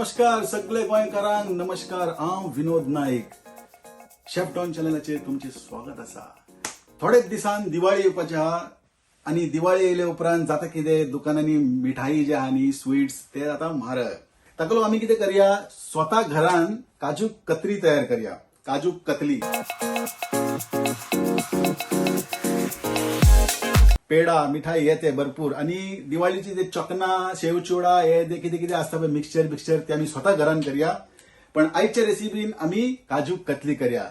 नमस्कार सगळे गोंयकारांक नमस्कार. हांव विनोद नाईक, शेफ डॉन चॅनलाचेर तुमचें स्वागत आसा. थोडेच दिसान दिवाळी येवपाची आहा आनी दिवाळी येयले उपरांत जाता कितें, दुकानांनी मिठाई जे आहा न्ही, स्वीट्स, ते जाता म्हारग. ताका लागून आमी कितें करया, स्वता घरान काजू कतरी तयार करया. काजू कतली, पेडा, मिठाई हे ते भरपूर. आणि दिवाळीची जे चकना, शेव चिवडा हे ते कितें कितें आसता पळय, मिक्सचर बिक्सचर, ते आमी स्वता घरान करया. पण आयच्या रेसिपीन आमी काजू कतली करया.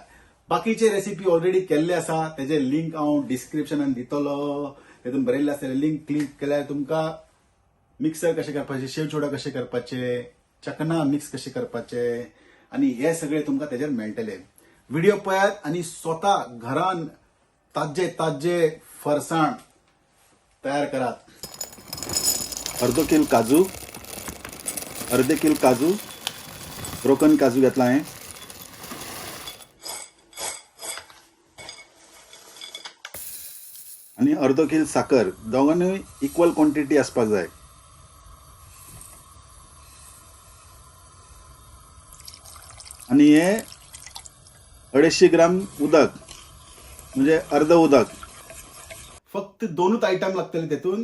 बाकीचे रेसिपी ऑलरेडी केल्ले आसा, तेजे लिंक हांव डिस्क्रिप्शनान दितलो. तेतून बरयल्ले आसतले, लिंक क्लिक केल्यार तुमकां मिक्सर कशें करपाचें, शेव चिवडा कशें करपाचे, चकना मिक्स कशें करपाचे आनी हे सगळे तुमकां तेजेर मेळटले. व्हिडिओ पळयात आनी स्वता घरान ताज्जे ताज्जे फरसाण तयार करात. अर्दो किल काजू, अर्दे किल काजू, ब्रोकन काजू घेतला हांवें. आनी अर्दो किल साकर. दोगांनूय इक्वल क्वॉन्टिटी आसपाक जाय. आनी हे 250 ग्राम उदक, म्हणजे अर्द उदक. फक्त दोनूच आयटम लागतले तेतून,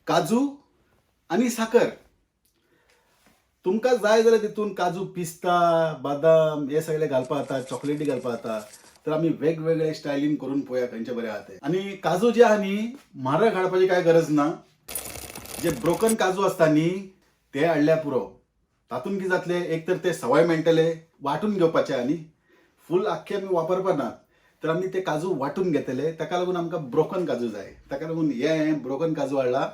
काजू आनी साकर. तुमकां जाय जाल्यार तितून काजू, पिस्ता, बादाम हे सगळे घालपा जाता, चॉकलेटी घालपा जाता. तर आमी वेगवेगळे स्टायलीन करून पळोवया खंयचे बरें आहा ते. आनी काजू जे आहा न्ही, म्हारग हाडपाची कांय गरज ना. जे ब्रोकन काजू आसता न्ही, ते हाडल्यार पुरो. तातूंत कितें जातलें, एक तर ते सवाय मेळटले, वांटून घेवपाचे आहा न्ही, फूल आख्खे आमी वापरपा नात, तर आमी ते काजू वांटून घेतले. ताका लागून आमकां ब्रोकन काजू जाय. ताका लागून हे हांवें ब्रोकन काजू हाडला.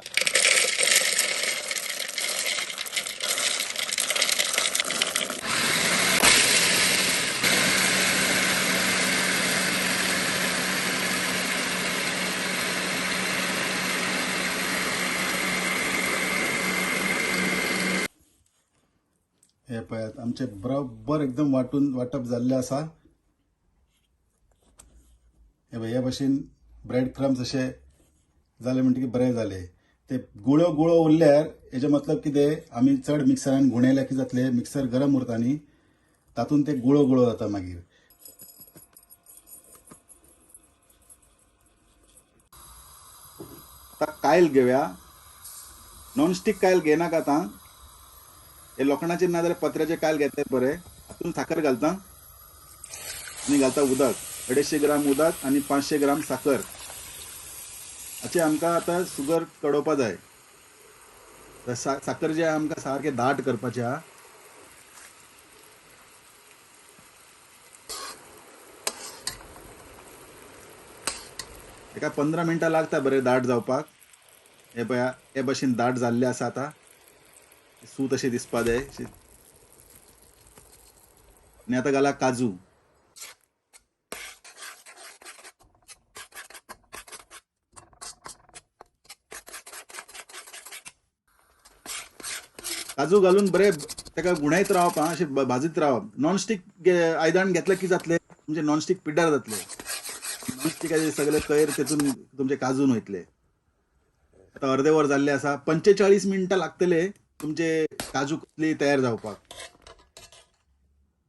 हे पळयात, आमचे बरोबर एकदम वांटून वांटप जाल्लें आसा. हे पळय, हे भशेन ब्रेड क्रम्स अशे जाले म्हणटकीर बरें जालें. ते गुळो गुळो उरल्यार हेजे मतलब कितें, आमी चड मिक्सरान गुणयल्यार कितें जातलें, मिक्सर गरम उरता न्ही, तातूंत ते गुळो गुळो जाता मागीर. आतां कायल घेवया. नॉनस्टीक कायल घेयनाका आतां, हे लोखणाचेर ना जाल्यार पत्र्याचे कायल घेतले बरें. हातूंत साकर घालता आनी घालता उदक, 250 ग्राम उदक आनी 500 ग्राम साकर. हाचे आमकां आतां सुगर कडोवपा जाय. साकर जे आमकां सारकें दाट करपाचें आहा. एका 15 मिनटां लागता बरें दाट जावपाक. हे पळया, हे भशेन दाट जाल्लें आसा. आतां सूत अशें दिसपा जाय. आनी आतां घाला काजू. काजू घालून बरें ताका गुणयत रावप, आं, अशें भाजीत रावप. नॉनस्टीक आयदन घेतलें की जातलें तुमचें, नॉनस्टीक पिड्ड्यार जातलें. नॉनस्टिकाचे सगळे कैर तेतून तुमचे काजून वयतले. आतां अर्दे वर जाल्लें आसा. 45 मिनटां लागतले तुमचे काजू कतली तयार जावपाक.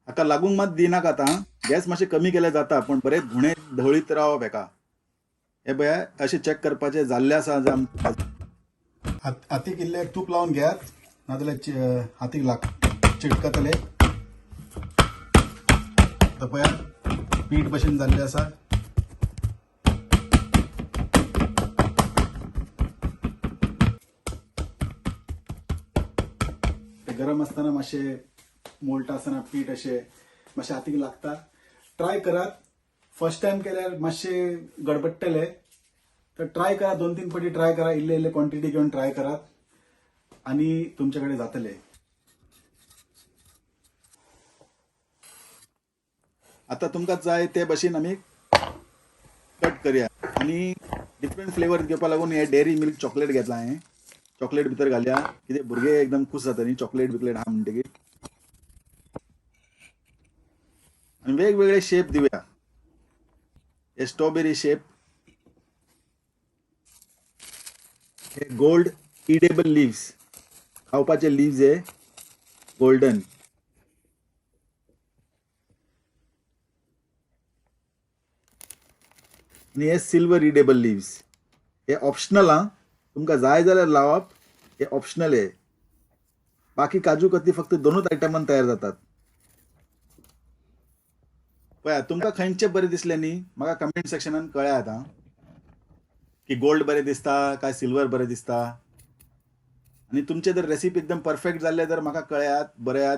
हाका लागूंक मात दिनाका आतां, गॅस मातशें कमी केल्यार जाता, पूण बरें धुणें धवळीत रावप हेका. हे पळया, अशें चॅक करपाचें जाल्लें आसा. हातीक इल्लें तूप लावन घेयात, नाजाल्यार हातीक लाग चिटकतले. आतां पळया, पीठ भशेन जाल्लें आसा. ते गरम आसतना मातशें मोळटा आसतना पीठ अशें मातशें हातीक लागता. ट्राय करात, फर्स्ट टायम केल्यार मातशें गडबडटलें, तर ट्राय करा, 2-3 पटी ट्राय करा, इल्ले इल्ले क्वॉन्टिटी घेवन ट्राय करात आनी तुमचे कडेन जातले. आतां तुमकां जाय ते भशेन आमी कट करया. आनी डिफरंट फ्लेवर घेवपा लागून हे डेअरी मिल्क चॉकलेट घेतला हांवें. चॉकलेट भितर घालया, कितें भुरगे एकदम खूश जाता न्ही चॉकलेट बिकलेट आहा म्हणटकीर. आनी वेगवेगळे शेप दिवया. हे स्ट्रॉबेरी शेप, हे गोल्ड इडेबल लिव्स, खावपाचे लिव्ज हे गोल्डन. आनी हे सिल्वर इडेबल लिव्स, हे ऑप्शनल आं, तुमकां जाय जाल्यार लावप, हे ऑप्शनल हे. बाकी काजू कतली फक्त दोनूच आयटमान तयार जातात. पळया तुमकां खंयचे बरें दिसलें न्ही, म्हाका कमेंट सेक्शनान कळयात आं, की गोल्ड बरें दिसता काय सिल्वर बरें दिसता. आनी तुमचे जर रेसिपी एकदम परफेक्ट जाल्ले तर म्हाका कळयात, बरयात.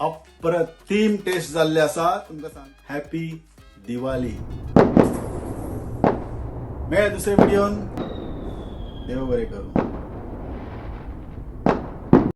अप्रतिम टेस्ट जाल्ले आसा. तुमकां सांग, हॅपी दिवाळी. मेळ्या दुसऱ्या व्हिडिओन. देव बरें करूं.